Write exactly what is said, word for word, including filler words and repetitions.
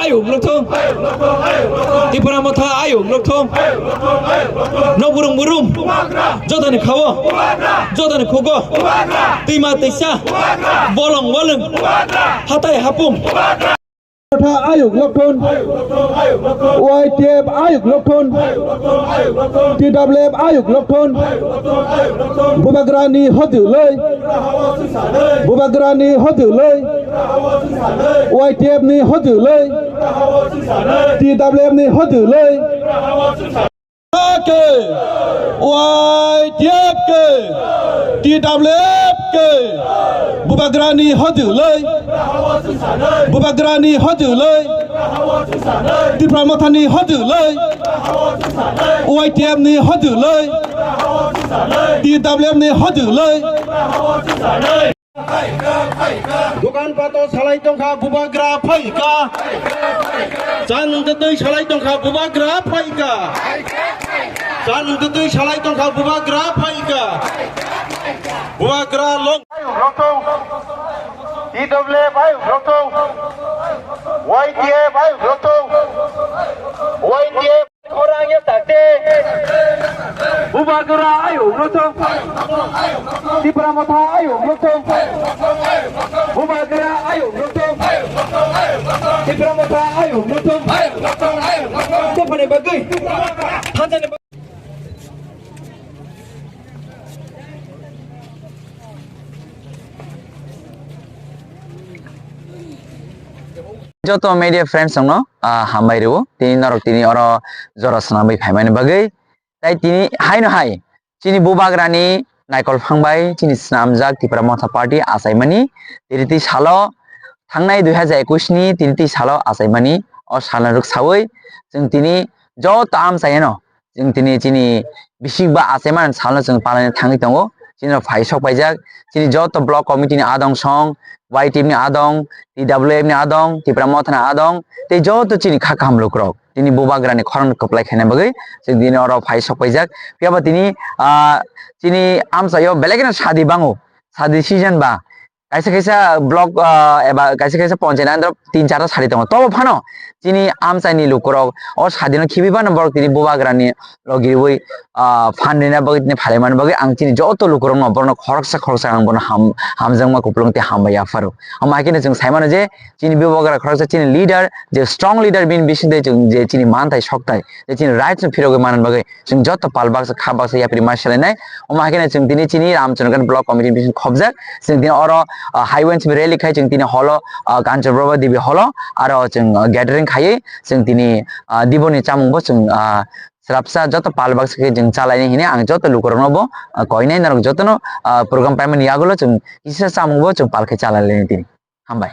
Ayuk lokthong. Tipra Motha ayuk lokthong. Nokburung burum. Jotoni khao. Jotoni khugo. Twima twisa. Bolong walwng. Hatai hapung. Motha ayuk lokthon. Y T F ayuk lokthon. T W F ayuk lokthon. Bubagrani hojuloi. Bubagrani hojuloi. Y T F ni hojuloi. T W F ni hojuloi. Ke, Y T F ke, T W F ke, Bubagrani hojuloi, Bubagrani hojuloi, Tipra Mothani hojuloi, Y T F ni hojuloi, T W F ni hojuloi. Dokan pato salai tongkha, Bubagra phaikha. Cha nung twi salai tongkha, Bubagra phaikha. Cha nung twi salai tongkha, Bubagra phaikha. Bubagra long. Ayuk lokthong. T W F ayuk lokthong. Y T F ayuk lokthong. Y T F. Khorang ya takte. Bubagra ayuk lokthong. Tipra Motha ayuk lokthong. Bubagra ayuk lokthong. Tipra Motha ayuk lokthong. Tepani bagwi. Thanjani bagwi. Joto media friends rokno, ah, hambai rwo. Tini norok tini oro jora swnamwi phaimani bagwi. Tai tini haino hai chini Bubagrani naikol phang bai chini swnamjak Tipra Motha Party achaimani tini twi salo, thangnai dui hajar ekwis ni tini twi salo achaimani o salno rwksawi chwng tini joto amchaino chwng tini chini bisik ba achaimani salno chwng palaina thangwi tongo. Chini rok phai sok paijak, chini joto block committee ni adong song, Y T F ni adong, T W F ni adong, Tipra Motha ni adong, tei joto chini kha kaham lukurok tini Bubagrani khorang kwplai khaina bagwi chwng tini oro phai sok paijak. Phiya ba tini, ah, chini amchaio belai kheno sadi bango, sadi season ba. Kaisa kaisa block, ah, eba kaisa kaisa ponchayat andro tin charta sadi tongo. Tobo phano chini amchaini lukurok o sadino khibi phano borok tini Bubagrani logi rwi, ah, phan rina bagwi tini phalai mani bagwi ang chini joto lukurokno borokno khoroksa khoroksa ang bono ham-, hamjakma kupulung tei hambai yapharo. Omo hai kheno chwng sai mano je chini Bubagra khoroksa chini leader, je strong leader bini bisingtwi chwng je chini manthai sokthai, je chini rights no phirogwi manna bagwi chwng joto pal baksa kha baksa yapri ma selainai. Omo hai kheno chwng tini chini Ramchandra block committee bising khobjak. Chwng tini oro, ah, highway simi rally khai chwng tini holo, ah, Kanchanprabha Devi holo aro chwng, ah, gathering khaiwi chwng tini, ah, diboni chamung bo chwng, ah, srapsa joto pal baksa khe chwng chalaini hini ang joto lukurokno bo, ah, koinai norok jotono, ah, program paimani yagulo chwng kisa chamung bo chwng pal khe chalai laini tini. Hambai.